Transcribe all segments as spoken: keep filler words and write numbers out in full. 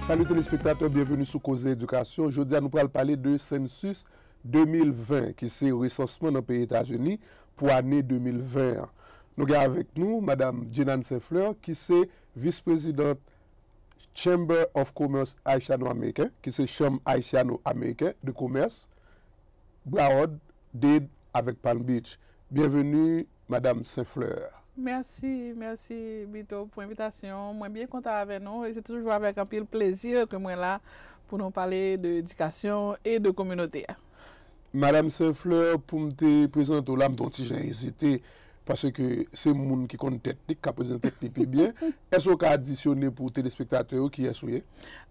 Salut téléspectateurs, bienvenue sou Koze Edikasyon. Jodi a nou pral pale de census de mil ven, ki se resansman nan peyi Etazini pou ane de mil ven an. Nou gen avèk nou Madam Jenan Saint Fleur, ki se vis-prezidant Chamber of Commerce Haitiano-Américain, ki se Chanm Ayisyano-Ameriken de Komès, Broward, Dade avèk Palm Beach. Bienvenue, Madam Saint Fleur. Mèsi, mèsi Bito pou envitasyon. Mwen byen kontan avè nou e se toujou avèk anpil plezi ke mwen la pou nou pale de edikasyon e de kominote a. Madam Saint Fleur, pou m te prezante w la, m te yon ti jan ezite, paske se moun ki konn tèt li, ki ka prezante tèt li pi byen. Èske w ka adisyone pou telespektatè yo kiyès ou ye?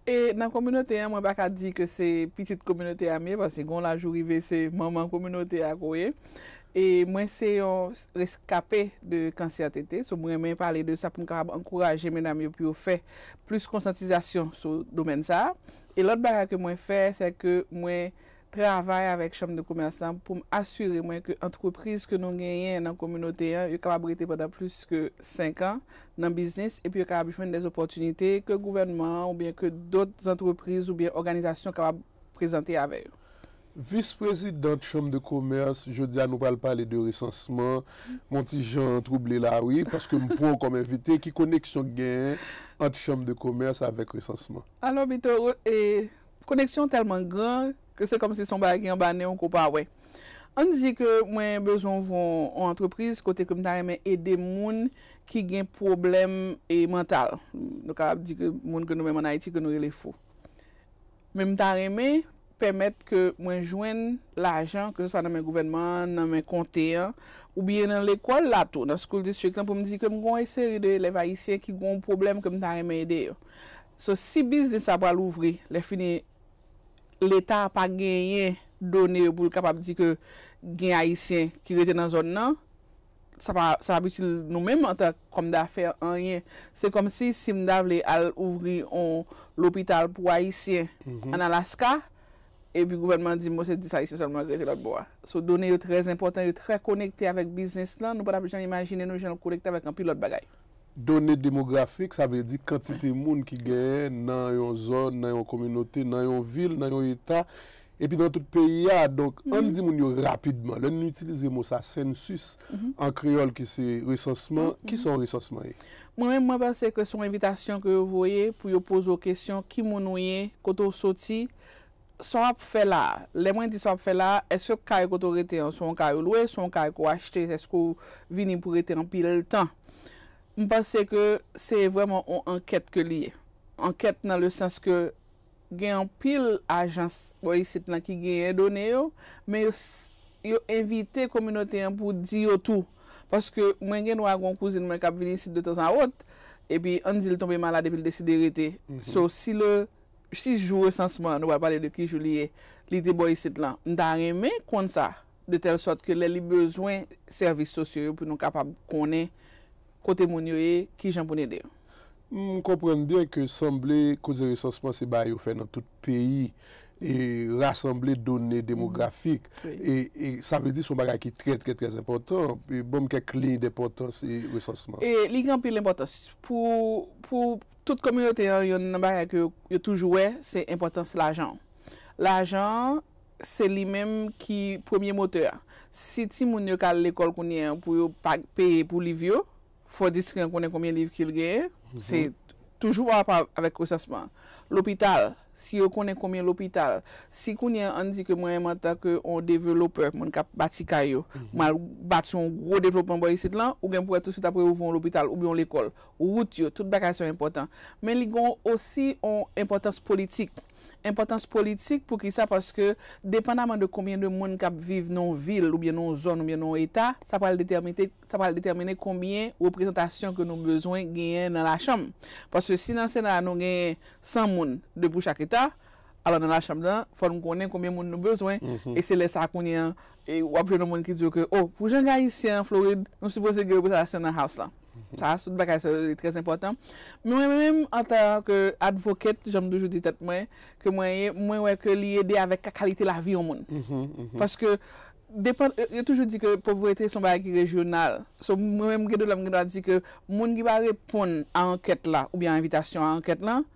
E nan kominote an, mwen pa ka di ke se pitit kominote a m ye, paske gon laj ou rive, se manman kominote a ke w ye. E mwen se yon reskape de kansè tete, so mwen renmen pale de sa pou m kapab ankouraje medam yo pou yo fè plis konsyantizasyon sou domèn sa a. E lòt bagay ke mwen fè, se ke mwen travay avèk Chanm de Komès lan pou m asire mwen ke antrepriz ke nou genyen nan kominote an, yo kapab rete pandan plis ke senk an nan biznis, epi yo kapab jwenn de opòtinite ke gouvènman an oubyen ke dòt antrepriz oubyen òganizasyon kapab prezante avè yo. Vis-prezidant Chanm de Komès, jodi a nou pral pale de resansman. Mwen ti jan twouble la wi, paske m pran w kòm envite. Ki koneksyon k genyen ant Chanm de Komès avèk resansman? Alò Bito, e, koneksyon tèlman gran ke se kòmsi se yon bagay ki anba nen w ke w pa wè. Ann di ke mwen bezwen ouvri yon antrepriz kote ke m ta renmen ede moun ki gen pwoblèm e mantal. Nou kapab di ke moun ke nou menm ann Ayiti ke nou rele fou. Men m ta renmen pèmèt ke mwen jwenn lajan, keseswa nan men gouvènman an, nan men konte an, oubyen nan lekòl la tou, nan school district lan, pou m di ke m gen yon seri de elèv ayisyen ki gen yon pwoblèm ke m ta renmen ede yo. So, si biznis sa pral ouvri, lè fini Leta pa genyen done yo pou l kapab di ke gen Ayisyen ki rete nan zòn nan, sa pa, sa p ap itil nou menm antan kòm dafè anyen. Se kòmsi si m ta vle al ouvri yon lopital pou Ayisyen ann Alaska, epi gouvènman an di m, bon, se dis Ayisyen sèlman ki rete lòtbò a. So, done yo trè enpòtan, yo trè konekte avèk biznis lan. Nou pa t ap janm imajine nou jan l konekte avèk anpil lòt bagay. Done demografik, sa vle di kantite moun ki genyen nan yon zòn, nan yon kominote, nan yon vil, nan yon eta, epi nan tout peyi a. Donk, ann di moun yo rapidman, lè n itilize mo sa, census, an kreyòl ki se resansman, kisa yon resansman ye? Mwen menm, mwen panse ke se yon envitasyon ke yo voye pou yo poze w kesyon, ki moun ou ye, kote w soti, sa w ap fè la a? Lè mwen di sa w ap fè la a, èske kay kote w rete an, se yon kay ou lwe, se yon kay ke w achte, èske w vini pou rete anpil tan? M panse ke se vrèman yon ankèt ke li ye. Ankèt nan le sans ke gen anpil ajans bò isit lan ki genyen done yo, men yo, yo envite kominote an pou di yo tou. Paske mwen gen dwa gen yon kouzin mwen k ap vin isit de tanzanwòt, epi ann di l tonbe malad epi l deside rete. So, si le si jou resansman an, nou pral pale de ki jou li ye, li te bò isit lan, m ta renmen konn sa, de tèl sòt ke lè li bezwen sèvis sosyo yo pou nou kapab konnen kote moun yo ye, kijan pou n ede yo. M konprann byen ke sanble koze resansman se bagay yo fè nan tout peyi e rasanble done demografik. E, e sa vle di se yon bagay ki trè, trè, trè enpòtan. E ban m kèk liy denpòtans e resansman. E li gen anpil enpòtans. Pou, pou tout kominote an, yonn nan bagay ke yo, yo toujou wè, se enpòtans lajan an. Lajan an, se li menm ki premye motè a. Si timoun yo ka al lekòl kounye a pou yo pa peye pou liv yo, fò distri an konnen konbyen liv ke l genyen. Se toujou pa rapò avèk resansman an. Lopital, si yo konnen konbyen lopital. Si kounye a, ann di ke mwen menm antanke yon developè, moun k ap bati kay yo, m al bati yon gwo devlopman bò isit lan, ou gen pou wè tousuit apre yo ouvri yon lopital oubyen yon lekòl. Wout yo, tout bagay sa yo enpòtan. Men li gen osi yon enpòtans politik. Enpòtans politik, poukisa? Paske depandaman de konbyen de moun k ap viv nan yon vil oubyen nan yon zòn oubyen nan yon eta, sa pral detèmine, sa pral detèmine konbyen reprezantasyon ke nou bezwen genyen nan lachanm. Paske si nan Sena a nou genyen san moun, de pou chak eta, alò nan lachanm nan, fò n konnen konbyen moun nou bezwen. E se lè sa a kounye a, e w ap jwenn yon moun ki di w ke, o, pou jan gen Ayisyen an Florid, nou sipoze gen reprezantasyon nan House lan. Sa, tout bagay sa yo trè enpòtan. Men mwen menm, antanke advocate, jan m toujou di tèt mwen, ke mwen ye, mwen wè ke li ede avèk kalite lavi yon moun. Paske, depan, yo, yo toujou di ke povrete se yon bagay ki rejyonal. So, mwen menm, gen de lè m gen dwa di ke moun ki pa reponn a ankèt la, oubyen a envitasyon a ankèt lan,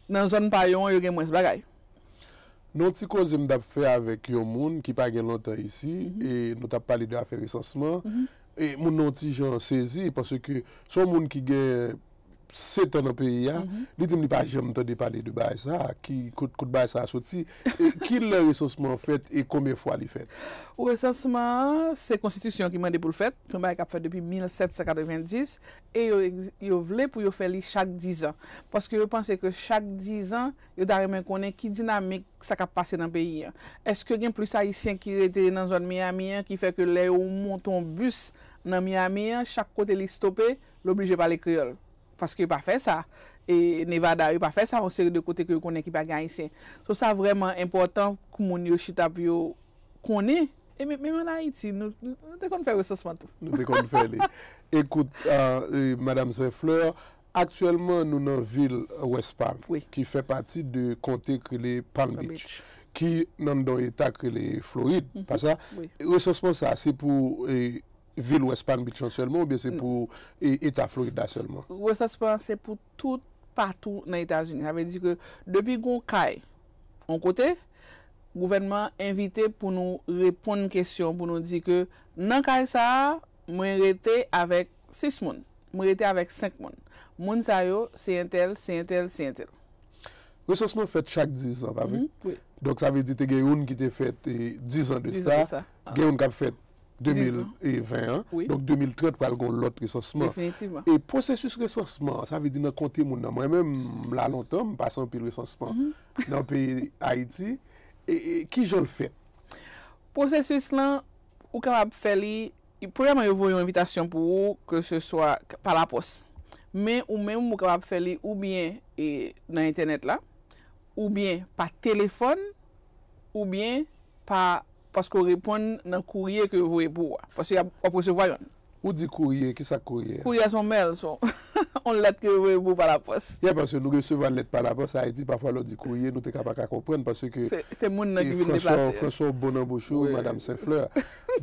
Nan zòn pa yo an, yo gen mwens bagay. Nan yon ti koze m t ap fè avèk yon moun ki pa gen lontan isi, e nou t ap pale de afè resansman, e moun nan yon ti jan sezi, paske se yon moun ki gen sèt an nan peyi a, li di m li pa janm tande pale de bagay sa a, ki, kot, kot bagay sa a soti, e ki lè resansman an fèt e konbyen fwa li fèt? Resansman an, se konstitisyon ki mande pou l fèt, se yon bagay k ap fèt depi mil sèt san katrevenndis, e yo, yo vle pou yo fè li chak diz an. Paske yo panse ke chak diz an, yo ta renmen konnen ki dinamik sa k ap pase nan peyi an. Èske gen plis Ayisyen ki rete nan zòn Miami an, ki fè ke lè yo monte yon bis nan Miami an, chak kote li stope, l oblije pale kreyòl? Paske yo pa fè sa. E Nevada, yo pa fè sa, yon seri de kote ke yo konnen ki pa gen Ayisyen. So, sa vrèman enpòtan pou moun yo chita pou yo konnen. E men, menm ann Ayiti, nou, nou, nou te konn fè resansman tou. Nou te konn fè li. Ekout, euh, euh, Madam Saint-Fleur, aktyèlman, nou nan vil West Palm, Wi. Ki fè pati de konte k rele Palm Palm Beach, Beach. Ki nan, nan eta k rele Florid, pa sa? Wi. Resansman sa, se pou, eh, vil West Palm Beach lan sèlman, oubyen se pou, eh, eta Florid la sèlman? Resansman se pou tout patou nan Etazini. Sa vle di ke depi gon kay yon kote, gouvènman an envite pou nou reponn kesyon, pou nou di ke nan kay sa a, mwen rete avèk sis moun. Mwen rete avèk senk moun. Moun sa yo, se entèl, se entèl, se entèl. Resansman fèt chak diz an, pa vre? Mhm, wi. Donk, sa vle di te gen youn ki te fèt, eh, diz an de Diz an sa, de sa. Gen youn k ap fèt Diz an. de mil ven an. Wi. Donk, de mil trant pral gon lòt resansman. Definitivman. E pwosesis resansman an, sa vle di nan konte moun nan. Mwen menm, m la lontan, m pase anpil resansman Mhm. nan peyi Ayiti. E, e ki jan l fèt? Pwosesis lan, ou kapab fè li, premyèman, yo voye yon envitasyon pou ou, ke se swa pa lapòs. Men ou menm, ou kapab fè li oubyen, e, nan entènèt la, oubyen pa telefòn, oubyen pa, paske w reponn nan kourye ke yo voye pou ou a. Paske y ap, w ap resevwa yonn. Ou di kourye, ki sa k kourye a? Kourye a se yon mèl, se yon yon lèt ke yo voye pou ou pa lapòs. Ya, paske nou resevwa lèt pa lapòs Ayiti, pafwa lè w di kourye, nou te ka pa ka konprann, paske Se, se moun nan ki vin François, deplase. François Bonanbochou, Wi. Madam Saint-Fleur.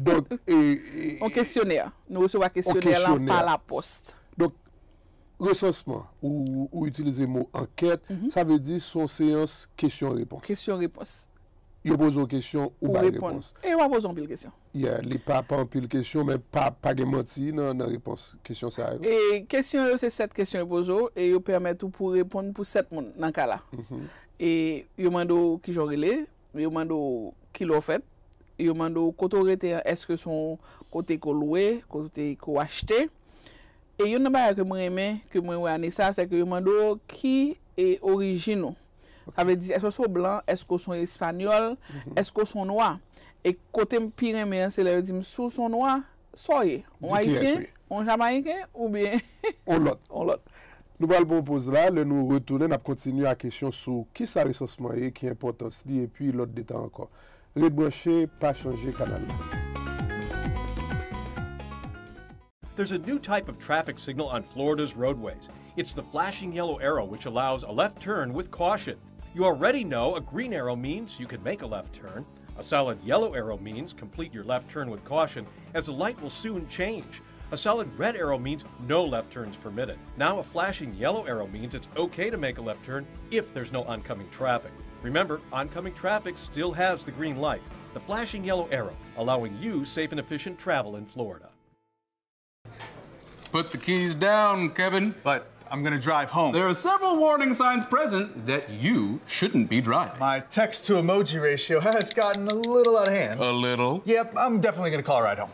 Donk, e, e, Yon kesyonè. Nou resevwa kesyonè lan kesyonè. Pa lapòs. Donk, resansman, ou, ou itilize mo ankèt, sa vle di se yon seyans kesyon-repons. Kesyon-repons. Yo poze w kesyon, ou Ou bay reponn. repons. E w ap poze anpil kesyon. Yeah, li pa, pa anpil kesyon, men pa, pa gen manti nan, nan repons kesyon sa yo. E kesyon yo, se sèt kesyon yo poze w, e yo pèmèt ou pou reponn pou sèt moun nan ka la. E yo mande w kijan w rele, yo mande w kilè w fèt, yo mande w kote w rete an, èske se yon kote ke w lwe, kote ke w achte. E youn nan bagay ke mwen renmen, ke mwen wè ane sa, se ke yo mande w ki e orijin ou. Sa vle di, èske w se yon blan, èske w se yon espanyòl, èske w se yon nwa. E kote m pi renmen an, se lè yo di m, si w se yon nwa, sa w ye? Yon Di kiyès ou ayisyen, ye. Yon jamayiken, oubyen On lòt. yon lòt. Nou pral pran yon poz la, lè nou retounen, n ap kontinye ak kesyon sou kisa resansman ye, ki enpòtans li, epi lòt detay ankò. Ret branche, pa chanje kanal la. There's a new type of traffic signal on Florida's roadways. It's the flashing yellow arrow, which allows a left turn with caution. You already know a green arrow means you can make a left turn. A solid yellow arrow means complete your left turn with caution, as the light will soon change. A solid red arrow means no left turns permitted. Now, a flashing yellow arrow means it's okay to make a left turn if there's no oncoming traffic. Remember, oncoming traffic still has the green light. The flashing yellow arrow, allowing you safe and efficient travel in Florida. Put the keys down, Kevin. But I'm gonna drive home. There are several warning signs present that you shouldn't be driving. My text to emoji ratio has gotten a little out of hand. A little? Yep, I'm definitely gonna call a ride home.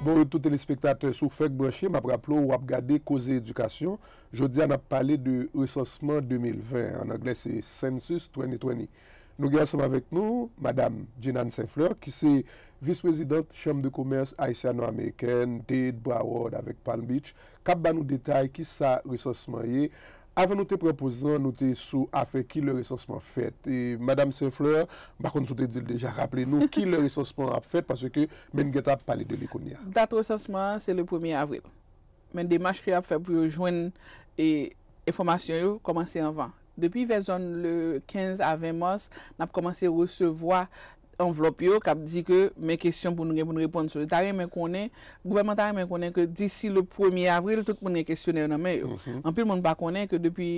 Bon retour, telespektatè. Si w fèk branche, m ap raple w, w ap gade Koze Edikasyon. Jodi a, n ap pale de resansman de mil ven, an anglè se Census twenty twenty. Nou gen ansanm avèk nou Madam Jeananne Saint-Fleur, ki se vis prezidant Chanm de Komès Ayisyano-Amerikèn, Dade, Broward avèk Palm Beach, k ap ba nou detay kisa resansman ye. Avan nou te pran poz lan, nou te sou afè kilè resansman fèt. E, Madam Saint-Fleur, m pa konn si w te di l deja, raple nou kilè resansman an ap fèt, paske men n gentan ap pale de li kounye a. Dat resansman an, se le premye avril. Men demach ke y ap fè pou yo jwenn, e, enfòmasyon yo kòmanse anvan. Depi vè zòn le kenz a ven mas, n ap kòmanse resevwa anvlòp yo k ap di ke men kesyon pou nou gen pou nou reponn sou yo. Ta renmen konnen, gouvènman ta renmen konnen ke disi le premye avril, tout moun gen kesyonè yo nan men yo. Anpil moun pa konnen ke depi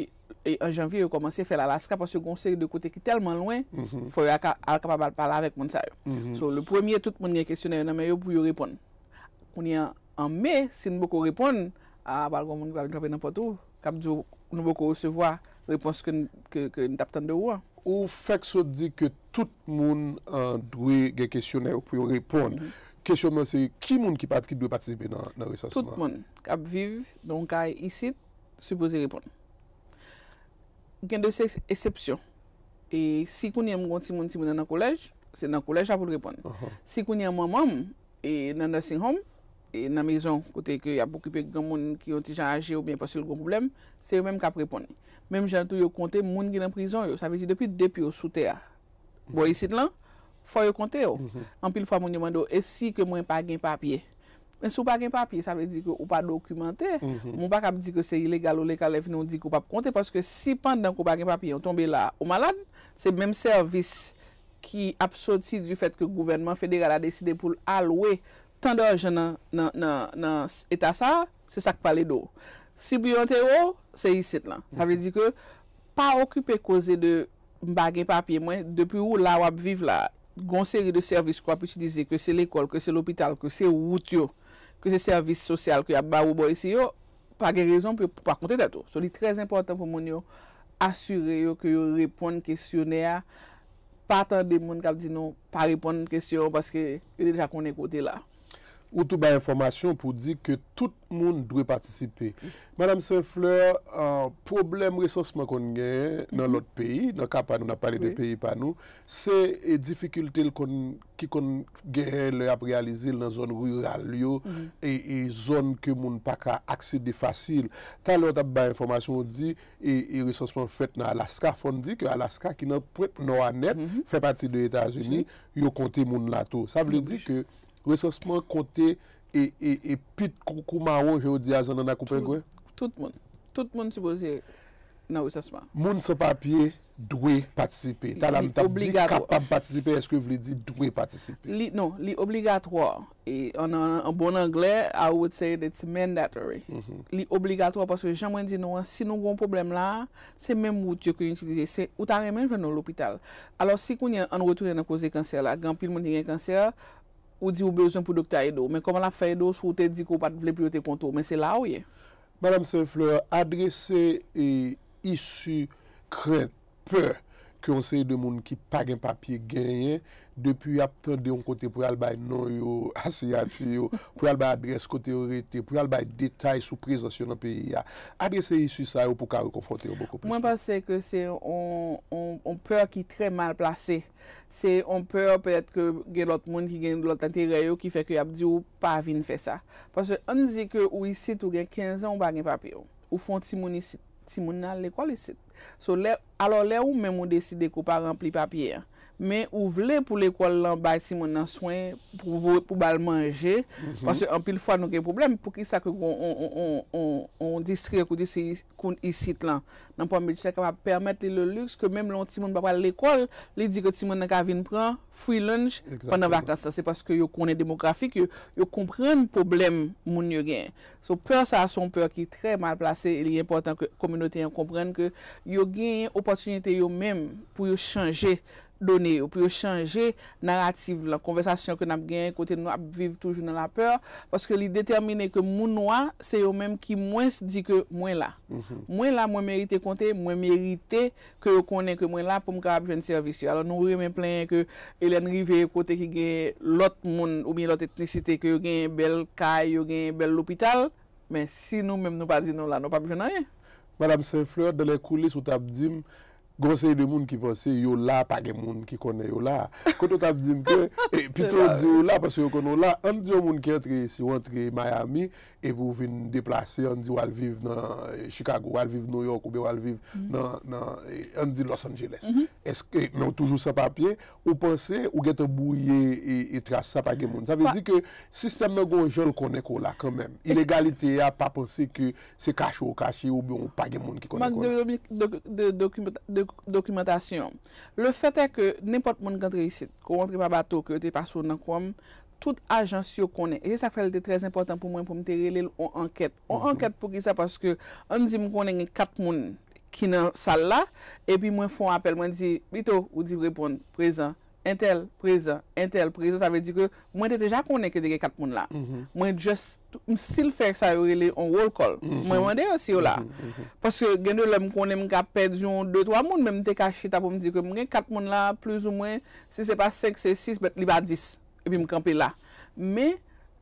e, an janvye, yo kòmanse fè l Alaska paske gen yon seri de kote ki tèlman lwen, fò yo al ka- al kapab al pale avèk moun sa yo. So, le premye, tout moun gen kesyonè yo nan men yo pou yo reponn. Kounye a, an me, si n poko reponn, a, pral gen moun ki pral kanpe nan pòt ou, k ap di w nou poko resevwa repons ke n, ke, ke n t ap tann de ou an. Ou fèk sot di ke tout moun an, dwe gen kesyonè yo pou yo reponn. Kesyon mwen se, ki moun ki pa ki dwe patisipe nan, nan resansman? Tout moun k ap viv nan yon kay isit sipoze reponn. Gen de se eksepsyon. E si kounye a m gen yon timoun, timoun nan nan kolèj, se nan kolèj la pou l reponn. Si kounye a manman m e nan nursing home, e nan mezon kote ke y ap okipe granmoun ki yon ti jan aje oubyen paske l gen pwoblèm, se yo menm k ap reponn. Menm jan tou yo konte moun ki nan prizon yo. Sa vle di depi de pye w sou tè a, bò isit lan, fò yo konte w. Anpil fwa moun yo mande w, e si ke mwen pa gen papye? Men si w pa gen papye, sa vle di ke ou pa dokimante. Men w pa kab di ke se ilegal ou legal lè fini w di ke w p ap konte, paske si pandan ke w pa gen papye, w tonbe la, ou malad, se menm sèvis ki ap soti du fait ke gouvènman federal la deside pou l alwe tan dajan nan, nan, nan, nan eta sa a, se sa k pral ede w. Si pou yo antere w, se isit lan. Sa vle di ke pa okipe koze de m pa gen papye mwen, depi ou la w ap viv la, gen yon seri de sèvis ke w ap itilize, ke se lekòl, ke se lopital, ke se wout yo, ke se sèvis sosyal ke y ap ba ou bò isi yo, pa gen rezon pou yo pa konte tèt ou. So, li trè enpòtan pou moun yo asire yo ke yo reponn kesyonè a, pa tande moun k ap di nou pa reponn kesyon paske yo deja konnen kote la. Ou tou bay enfòmasyon pou di ke tout moun dwe patisipe. Madanm Saint Fleur, pwoblèm resansman konn genyen nan lòt peyi, nan ka pa nou, n ap pale de peyi pa nou, se difikilte l konn, ki konn genyen lè y ap reyalize l nan zòn riral yo, e, e zòn ke moun pa ka aksede fasil. Talè w t ap bay enfòmasyon, ou di, e, e resansman fèt nan Alaska. Fò n di ke Alaska, ki nan pwent nò a nèt, fè pati de Etazini, yo konte moun la tou. Sa vle di ke resansman konte e, e, e pit kou, kou mawo, jan yo di a, zannanna kou pengwen? Tout moun. Tout moun sipoze nan resansman. Moun san papye dwe patisipe. Talè m t ap di kapab patisipe, èske vle di dwe patisipe? Li, non, li obligatwa. E an, an, an bon anglè, I would say it's mandatory. Li obligatwa paske jan mwen di nou an, si nou gen yon pwoblèm la, se menm wout yo ke yo itilize. Se, ou ta renmen jwenn yon lopital. Alò, si kounye a, ann retounen nan koze kansè la, gen anpil moun ki gen kansè, ou di ou bezwen pou doktè a ede w. Men kòman l ap fè ede w si w te di ke w pa t vle pou yo te konte w? Men se la a w ye. Madanm Saint Fleur, adrese e, isi, krent, pè ke yon seri de moun ki pa gen papye genyen depi y ap tande yon kote pou y al bay non yo, siyati yo, pou y al bay adrès kote yo rete, pou y al bay detay sou prezans yo nan peyi a. Adrese isi sa yo pou w ka rekonfòte yo bokou plis. Mwen panse ke se yon, yon, yon pè ki trè mal plase. Se yon pè, petèt ke gen lòt moun ki gen lòt enterè yo ki fè ke y ap di w pa vin fè sa. Paske ann di ke ou isit, ou gen kenz an, ou pa gen papye w. Ou fè yon timoun isit. Timoun nan al lekòl isit. So, lè, alò, lè ou menm ou deside ke w pa ranpli papye a, men ou vle pou lekòl lan bay timoun nan swen, pou voye, pou ba l manje, paske anpil fwa nou gen pwoblèm. Poukisa ke yon, yon, yon, yon, yon distri tankou distri kou isit lan, nan Palm Beach, sa kapab pèmèt li le luxe ke menm lè yon timoun pa pral lekòl, li di ke timoun nan ka vin pran free lunch pandan vakans lan. Se paske yo konnen demografik yo, yo konprann pwoblèm moun yo genyen. So, pè sa a se yon pè ki trè mal plase e li enpòtan ke kominote an konprann ke yo genyen opòtinite yo menm pou yo chanje done yo, pou yo chanje naratif lan, konvèsasyon ke n ap genyen kote nou ap viv toujou nan lapè, paske li detèmine ke moun nwa se yo menm ki mwens di ke mwen la. Mwen la, mwen merite konte, mwen merite ke yo konnen ke mwen la pou m kapab jwenn sèvis yo. Alò, nou renmen plenyen ke lè n rive kote ki gen lòt moun oubyen lòt etnisite, ke yo genyen bèl kay, yo genyen bèl lopital, men si nou menm nou pa di nou la, nou p ap jwenn anyen. Madanm Saint Fleur, dans les coulisses, ou t ap di m, gen yon seri de moun ki panse yo la, pa gen moun ki konnen yo la. Kote w t ap di m ke, e, pito w di w la, paske yo konnen w la. Ann di yon moun ki antre isi, ou antre Miami, epi w vin deplase, ann di w al viv nan eh, Chicago, w al viv New York oubyen w al viv nan, nan eh, ann di Los Angeles. Èske, men w toujou san papye, ou panse ou gentan bwouye e, e tras sa pa gen moun. Sa vle di ke sistèm nan gon jan l konnen ke w la kanmenm. Ilegalite a pa panse ke se kache w kache oubyen w pa gen moun ki konnen ke w la. Mank de, de, de, de dokimantasyon. Le fait est que nenpòt moun k antre isit, ke w antre pa bato, ke yo te pase w nan kòm, tout ajans yo konnen. E se sa k fè l te trè enpòtan pou mwen pou m te rele l on ankèt. On ankèt pou ki sa? Paske ann di m konnen gen kat moun ki nan sal la, epi mwen fè on apèl, mwen di, Bito, ou di reponn, prezan, entèl, prezan, entèl, prezan, sa vle di ke mwen te deja konnen ke te gen kat moun la. Mwen just, m still fè sa yo rele on roll call. Mwen mande yo si yo la. Paske gen de lè m konnen m ka pèdi yon de twa moun, men m te ka chita pou m di ke m gen kat moun la, plizoumwen, si se pa senk, se sis, but li pa dis. Epi m kanpe la. Men,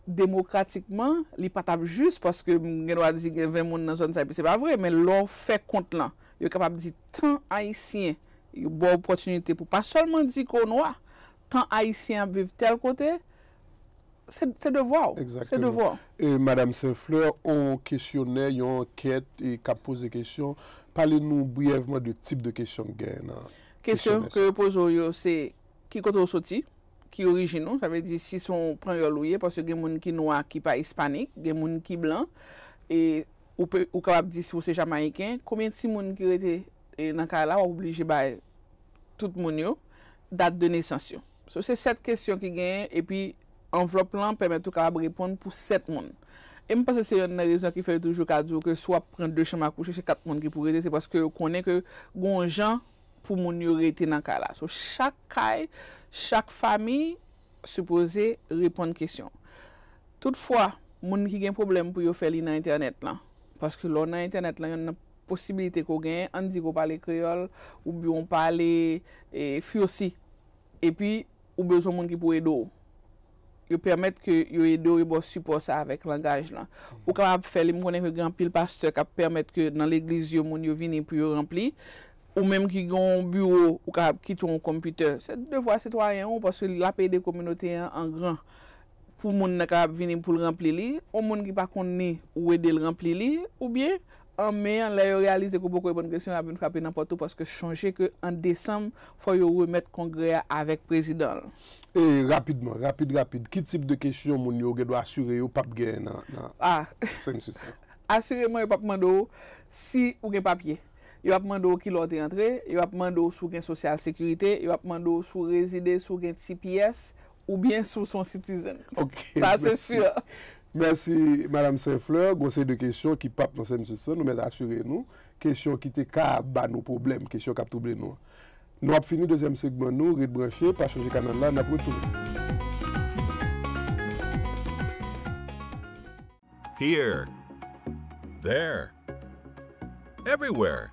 demokratikman, li pa t ap jis paske m gen dwa di gen ven moun nan zòn sa epi se pa vre, men lè w fè kont lan, yo kapab di tan Ayisyen yo ba w opòtinite pou pa sèlman di ke w nwa, tan Ayisyen ap viv tèl kote, se, se devwa w. Se devwa w. E, Madam Saint-Fleur, on kesyonè, yon ankèt e k ap poze kesyon. Pale nou briyèvman de tip de kesyon k genyen nan kesyonè sa. Kesyon ke yo poze w yo, se ki kote w soti, ki orijin ou, sa vle di si se yon panyòl ou ye, paske gen moun ki nwa ki pa ispanik, gen moun ki blan, e ou pe, ou kapab di si w se jamayiken, konbyen timoun ki rete e, nan kay la, w ap oblije bay tout moun yo dat de nesans yo. So, se sèt kesyon ki genyen, epi anvlòp lan pèmèt ou kapab reponn pou sèt moun. E m panse se yonn nan rezon ki fè yo toujou ka di w ke si w ap pran de chanm a kouche, se kat moun ki pou rete, se paske yo konnen ke gon jan pou moun yo rete nan kay la. So, chak kay, chak fanmi sipoze reponn kesyon. Toutfwa, moun ki gen pwoblèm pou yo fè li nan entènèt lan, paske lè w nan entènèt lan, yonn nan posibilite ke w genyen, ann di ke w pale kreyòl, oubyen w pale e, fursi, epi ou bezwen moun ki pou ede w. Yo pèmèt ke yo ede w, yo ba w sipò sa avèk langaj lan. Ou kapab fè li, m konnen ke gen anpil pastè k ap pèmèt ke nan legliz yo, moun yo vini pou yo ranpli. Ou menm ki gen yon biwo, ou kapab kite yon konpitè. Se devwa sitwayen ou, paske l ap ede kominote an an gran. Pou moun nan kapab vini pou l ranpli li, yon moun ki pa konn li, ou ede l ranpli li, oubyen, an me an, lè yo reyalize ke w poko reponn kesyon, y ap vin frape nan pòt ou, paske chonje ke an desanm, fò yo remèt kongrè a avèk prezidan l. E rapidman, rapid, rapid, ki tip de kesyon moun yo gen dwa asire yo p ap genyen nan, nan census lan? Asireman, yo p ap mande w si ou gen papye. Yo ap mande w kilè w te antre, yo ap mande w si w gen sosyal sekirite, yo ap mande w si w rezide, si w gen T P S, oubyen si w se yon citizen. Ok, sa se si. Mèsi, Madam Saint-Fleur. Gon seri de kesyon ki p ap nan census lan, nou mèt asire nou. Kesyon ki te ka ba nou pwoblèm, kesyon k ap twouble nou an. Nou ap fini dezyèm segman nou, ret branche, pa chanje kanal la, n ap retounen. Here, there, everywhere.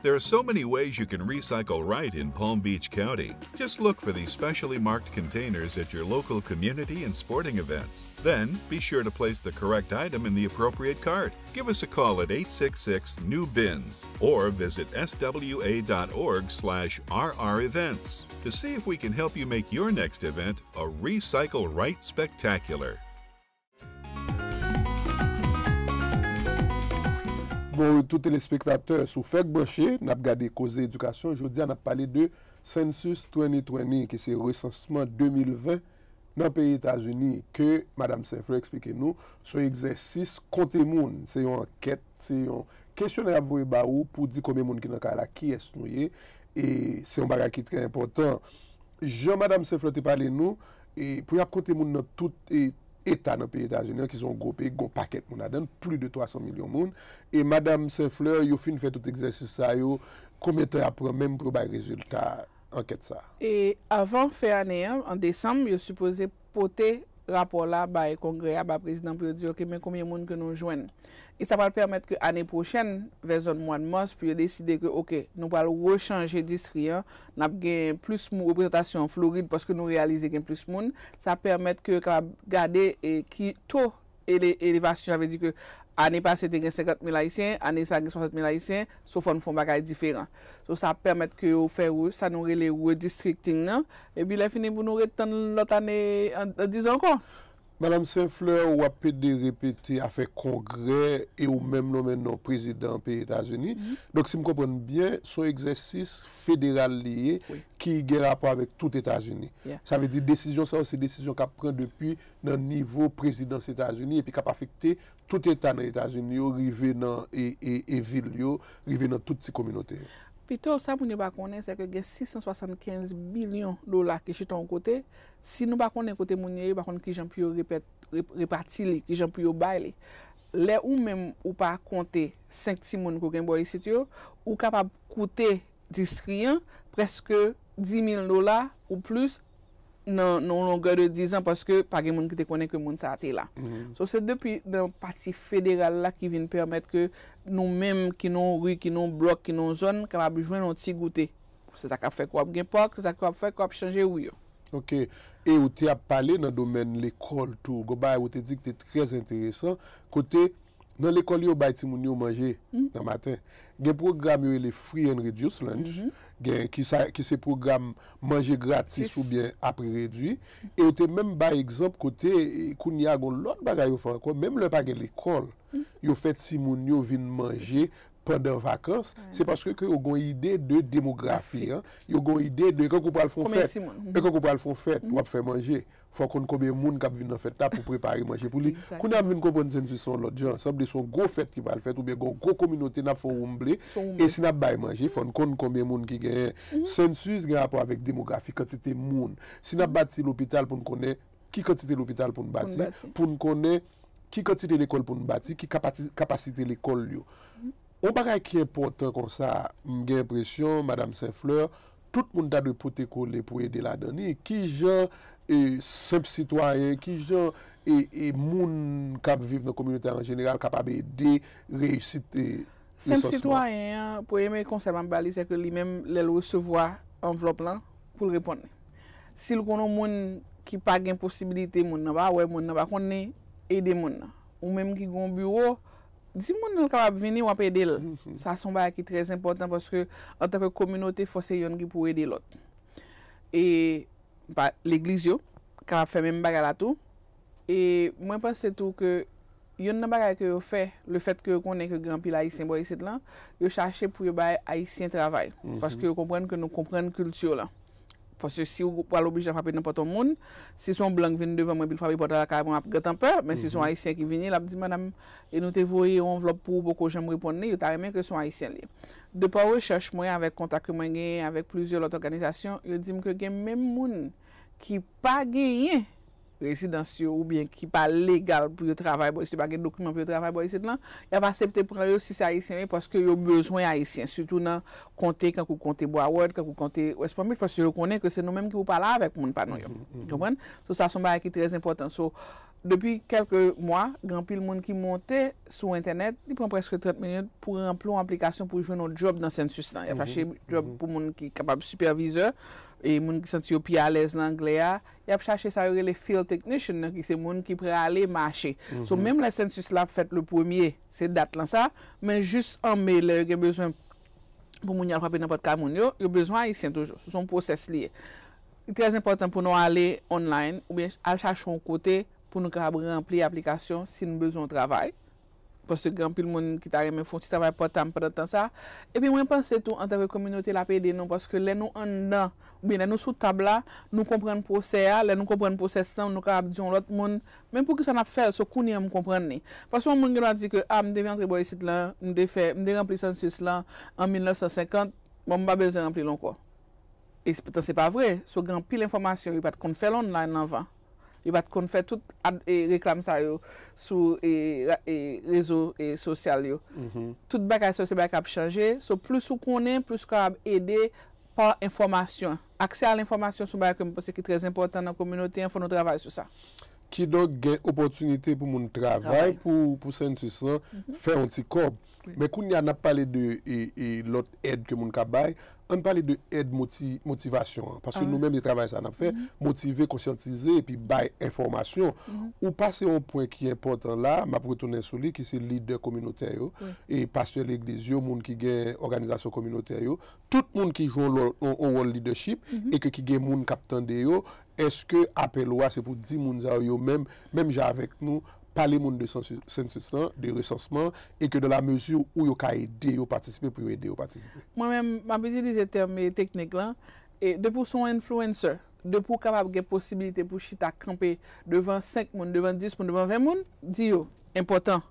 There are so many ways you can recycle right in Palm Beach County. Just look for these specially marked containers at your local community and sporting events. Then, be sure to place the correct item in the appropriate cart. Give us a call at eight six six new bins or visit S W A dot org slash R R events to see if we can help you make your next event a Recycle Right Spectacular. Bon retou telespektatè, si w fèk branche, n ap gade koze edikasyon. Jodi a, n ap pale de Census twenty twenty, ki se resansman de mil ven nan peyi Etazini, ke Madam Saint-Fleur eksplike nou, se yon egzèsis konte moun, se yon ankèt, se yon kesyonè y ap voye ba ou pou di konbyen moun ki nan kay la, kiyès nou ye, e se yon bagay ki trè enpòtan. Jan Madam Saint-Fleur te pale nou, e pou y ap konte moun nan tout e, eta nan peyi Etazini an, ki se yon gwo peyi, gon pakèt moun ladan l, plis de twa san milyon moun. E Madam Saint-Fleur, yo fin fè tout egzèsis sa yo, konbyen tan y ap pran menm pou yo bay rezilta ankèt sa a? E avan fen ane an, an desanm, yo sipoze pote rapò la bay Kongrè a, bay prezidan pou yo di, oke, men konbyen moun ke nou jwenn. E sa pral pèmèt ke ane pwochèn, vè zòn mwa mas, pou yo deside ke, oke, nou pral rechanje distri an, n ap gen plis moun, reprezantasyon an Florid, paske nou reyalize gen plis moun. Sa pèmèt ke yo kapab gade e ki to ele-, elevasyon, sa vle di ke ane pase te gen senkant mil Ayisyen, ane sa gen swasant mil Ayisyen, so fò n fè yon bagay diferan. So sa ap pèmèt ke yo fè re-, sa nou rele redistricting nan, epi lè fini pou nou ret tann lòt ane an, an diz an ankò. Madanm Saint Fleur, w ap pede repete afè kongrè e ou menm nonmen non prezidan peyi Etazini. Donk, si m konprann byen, se yon egzèsis federal li ye, ki gen rapò avèk tout Etazini. Sa vle di, desizyon sa yo, se desizyon k ap pran depi nan nivo prezidans Etazini epi k ap afekte tout eta nan Etazini yo, rive nan e, e, e vil yo, rive nan tout ti kominote yo. Pito, sa moun yo pa konnen, se ke gen sis san swasannkenz bilyon dola ki chita yon kote. Si nou pa konnen kote moun yo ye, yo pa konn kijan pou yo repèt, rep- repati li, kijan pou yo bay li. Lè ou menm ou pa konte senk timoun ke w gen bò isit yo, ou kapab koute distri an prèske dis mil dola ou plis nan, nan yon longè de diz an, paske pa gen moun ki te konnen ke moun sa a te la. So, se depi nan pati federal la ki vin pèmèt ke nou menm, ki nan yon ri, ki nan yon blòk, ki nan yon zòn, kapab jwenn yon ti goute. Se sa k ap fè ke w ap gen pòk, se sa k ap fè ke w ap chanje ri yo. Ok. E ou te ap pale nan domèn lekòl tou. Gon bagay ou te di ki te trè enteresan, kote nan lekòl yo bay timoun yo manje nan maten. Gen pwogram yo rele Free and Reduced Lunch, gen ki sa, ki se pwogram manje gratis oubyen a pri redui. E yo te menm bay egzanp kote, e, kounye a gon lòt bagay yo fè ankò, menm lè pa gen lekòl, yo fè timoun yo vin manje pandan vakans, se paske ke yo gon ide de demografi an, yo gon ide de, kankou pral fè yon fèt, e kankou pral fè yon fèt, w ap fè manje. Fò w konn konbyen moun k ap vin nan fèt la pou prepare manje pou li. Kounye a m vin konprann census se yon lòt jan. Sanble se yon gwo fèt ki pral fèt oubyen gon gwo kominote n ap fè yon woumble. E si n ap bay manje, fò n konn konbyen moun ki genyen. Census gen rapò avèk demografi, kantite moun. Si n ap bati lopital pou n konnen ki kantite lopital pou n bati, pou n konnen ki kantite lekòl pou n bati, ki kapati- kapasite lekòl yo. Yon bagay ki enpòtan konsa, m gen enpresyon, Madanm Saint Fleur, tout moun ta dwe pote kole pou ede ladan li. Kijan, e, senp sitwayen, kijan, e, e, moun k ap viv nan kominote a an jeneral kapab ede reyisit, e, Senp sitwayen an, premye konsèy m ap ba li, se ke li menm, lè l resevwa anvlòp lan, pou l reponn li. Si l konn yon moun ki pa gen posibilite, moun nan pa wè, moun nan pa konn li, ede moun nan. Ou menm ki gen yon biwo, di moun nan l kapab vini, w ap ede l. Sa se yon bagay ki trè enpòtan paske, antanke kominote, fò se yonn ki pou ede lòt. E pa legliz yo kapab fè menm bagay la tou. E mwen panse tou ke yonn nan bagay ke yo fè, lefèt ke yo konnen ke gen anpil Ayisyen bò isit lan, yo chache pou yo bay Ayisyen travay. Paske yo konprann ke nou konprann kilti yo lan. Paske si w pral oblije al frape nan pòt yon moun, si se yon blan k vin devan mwen epi l frape pòt la lakay mwen, m ap gentan pè, men si se yon Ayisyen ki vini, l ap di, "Madanm, e nou te voye yon anvlòp pou ou, poko janm reponn li," yo ta renmen ke se yon Ayisyen li ye. De pa rechèch mwen, avèk kontak ke mwen genyen avèk plizyè lòt òganizasyon, yo di m ke gen menm moun ki pa genyen rezidans yo oubyen ki pa legal pou yo travay bò isit, pa gen dokiman pou yo travay bò isit lan, y ap aksepte pran yo si se Ayisyen yo ye, paske yo bezwen Ayisyen, sitou nan konte kankou konte Broward, kankou konte West Palm Beach, paske yo konnen ke se nou menm ki pou pale avèk moun pa nou yo. Konprann? So, sa se yon bagay ki trè enpòtan. So, depi kèlke mwa, gen anpil moun ki monte sou entènèt, li pran prèske trant minit pou ranpli yon aplikasyon pou jwenn yon djòb nan census lan. Y ap chache djòb pou moun ki kapab sipèvizè, e moun ki santi yo pi alèz nan anglè a, y ap chache sa yo rele field technician nan, ki se moun ki prale mache. So, menm lè census la ap fèt le premye, se dat lan sa, men jis an me, lè yo gen bezwen pou moun yo al frape nan pòt kay moun yo, yo bezwen Ayisyen toujou. Se yon pwosès li ye. Li trè enpòtan pou nou ale online oubyen al chache yon kote pou nou kapab ranpli aplikasyon si nou bezwen yon travay. Paske gen anpil moun ki ta renmen fè yon ti travay pòtam pandan tan sa. Epi mwen panse tou, antanke kominote, l ap ede nou, paske lè nou anndan, oubyen lè nou sou tab la, nou konprann pwosè a, lè nou konprann pwosès lan, nou kapab di yon lòt moun, "Men poukisa n ap fè l?" So, kounye a m konprann li. Paske yon moun gen dwa di ke, "A, m te vin antre bò isit lan, m te fè, m te ranpli census lan an mil nèf san senkant, bon, m pa bezwen ranpli l ankò." E se, poutan se pa vre. So, gen anpil enfòmasyon, yo pa t konn fè l online anvan. Yo pa t konn fè tout ad- e reklam sa yo sou, e, ra- e rezo, e sosyal yo. Tout bagay sa yo, se bagay k ap chanje. So, plis ou konnen, plis ou kapab ede pa enfòmasyon. Aksè a lenfòmasyon se yon bagay ke m panse ki trè enpòtan nan kominote an, fò nou travay sou sa. Kidonk, gen opòtinite pou moun travay pou, pou census lan, fè yon ti kòb. Men kounye a n ap pale de e, e, lòt èd ke moun ka bay. Ann pale de èd moti, motivasyon an. Paske nou menm, e travay sa n ap fè, motive, konsyantize, epi bay enfòmasyon. Ou pase yon pwen ki enpòtan la, m ap retounen sou li, ki se lidè kominotè yo, e pastè legliz yo, moun ki gen òganizasyon kominotè yo, tout moun ki jwe yon lò- yon- yon wòl lidèchip, e ke ki gen moun k ap tande yo, èske apèl ou a se pou di moun sa yo, yo menm, menm jan avèk nou, pale moun de sensis, sensis lan, de resansman, e ke dans la mesure où yo ka ede yo patisipe, pou yo ede yo patisipe? Mwen menm, m ap itilize tèm, e, teknik lan, e depi w se yon influencer, depi w kapab gen posibilite pou chita kanpe devan senk moun, devan dis moun, devan ven moun, di yo, enpòtan,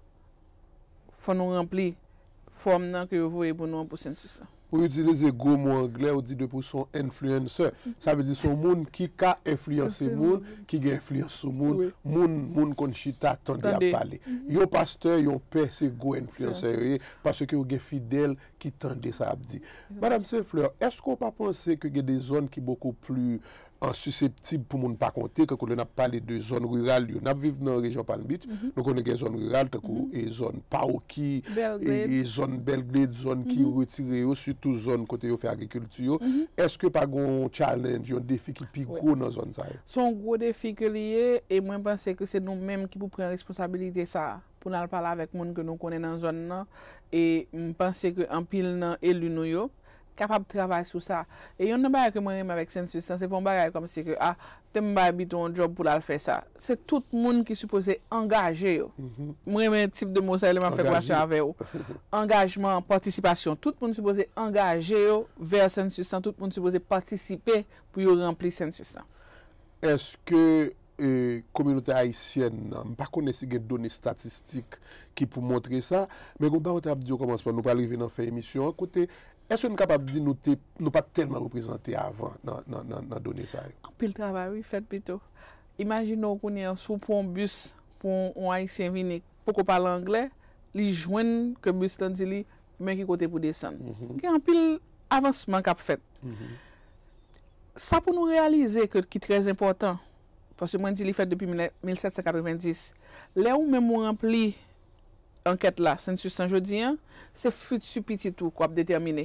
fò nou ranpli fòm nan ke yo voye pou nou an pou sensis lan. Ou itilize gwo mo anglè, ou di depi w se yon influencer. Sa vle di se yon moun ki ka enfliyanse moun, ki gen enfliyans sou moun. Moun, moun konn chita, tande, ap pale. Yon pastè, yon pè, se gwo enfliyansè yo ye, paske yo gen fidèl ki tande sa y ap di. Madam Saint Fleur, èske w pa panse ke gen de zòn ki bokou pli an siseptib pou moun pa konte, kankou lè n ap pale de zòn riral yo. N ap viv nan rejyon Palm Beach, nou konnen gen zòn riral, tankou e zòn Paoki, e, e zòn Belgrade, zòn ki retire yo, sitou zòn kote yo fè agrikilti yo. Èske pa gen yon challenge, yon defi ki pi gwo nan zòn sa yo? Se yon gwo defi ke li ye, e mwen panse ke se nou menm ki pou pran responsabilite sa a, pou n al pale avèk moun ke nou konnen nan zòn nan, e m panse ke anpil nan eli nou yo kapab travay sou sa. E youn nan bagay ke mwen renmen avèk sensis lan, se pa yon bagay kòmsi ke, a, te m bay Bito yon djòb pou l al fè sa. Se tout moun ki sipoze angaje yo. M renmen tip de mo sa yo lè m ap fè konvèsasyon avè w. Angajman, patisipasyon. Tout moun sipoze angaje yo vè sensis lan, tout moun sipoze patisipe pou yo ranpli sensis lan. Èske e, kominote ayisyèn nan, m pa konnen si gen done estatistik ki pou montre sa, men gen yon bagay ou te ap di okòmansman, nou pral rive nan fen emisyon an, kote, èske nou kapab di nou te, nou pa t tèlman reprezante avan nan, nan, nan, nan done sa yo? Anpil travay, wi, fèt pito. Imajine w kounye a, si w pran yon bis pou yon, yon Ayisyen vini, poko pale anglè, li jwenn ke bis lan di li, men ki kote pou desann. Gen anpil avansman k ap fèt. Sa pou nou reyalize ke, ki trè enpòtan, paske mwen di li fèt depi mil, mil sèt san katrevenndis. Lè ou menm ou ranpli ankèt la, sensis lan jodi an, se fiti pitit ou k w ap detèmine.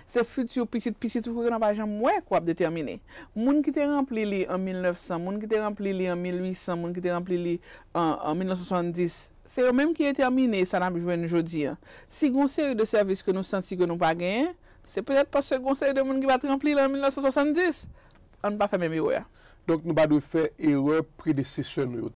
Se fiti pitit pitit ou ke n ap pa janm wè k w ap detèmine. Moun ki te ranpli li an mil nèf san, moun ki te ranpli li an mil uit san, moun ki te ranpli li an, an mil nèf san swasanndis, se yo menm ki detèmine sa n ap jwenn jodi an. Si gen yon seri de sèvis ke nou santi ke nou pa genyen, se petèt paske gen yon seri de moun ki pa t ranpli l an mil nèf san swasanndis. Ann pa fè menm erè a. Donk, nou pa dwe fè erè predesesè nou yo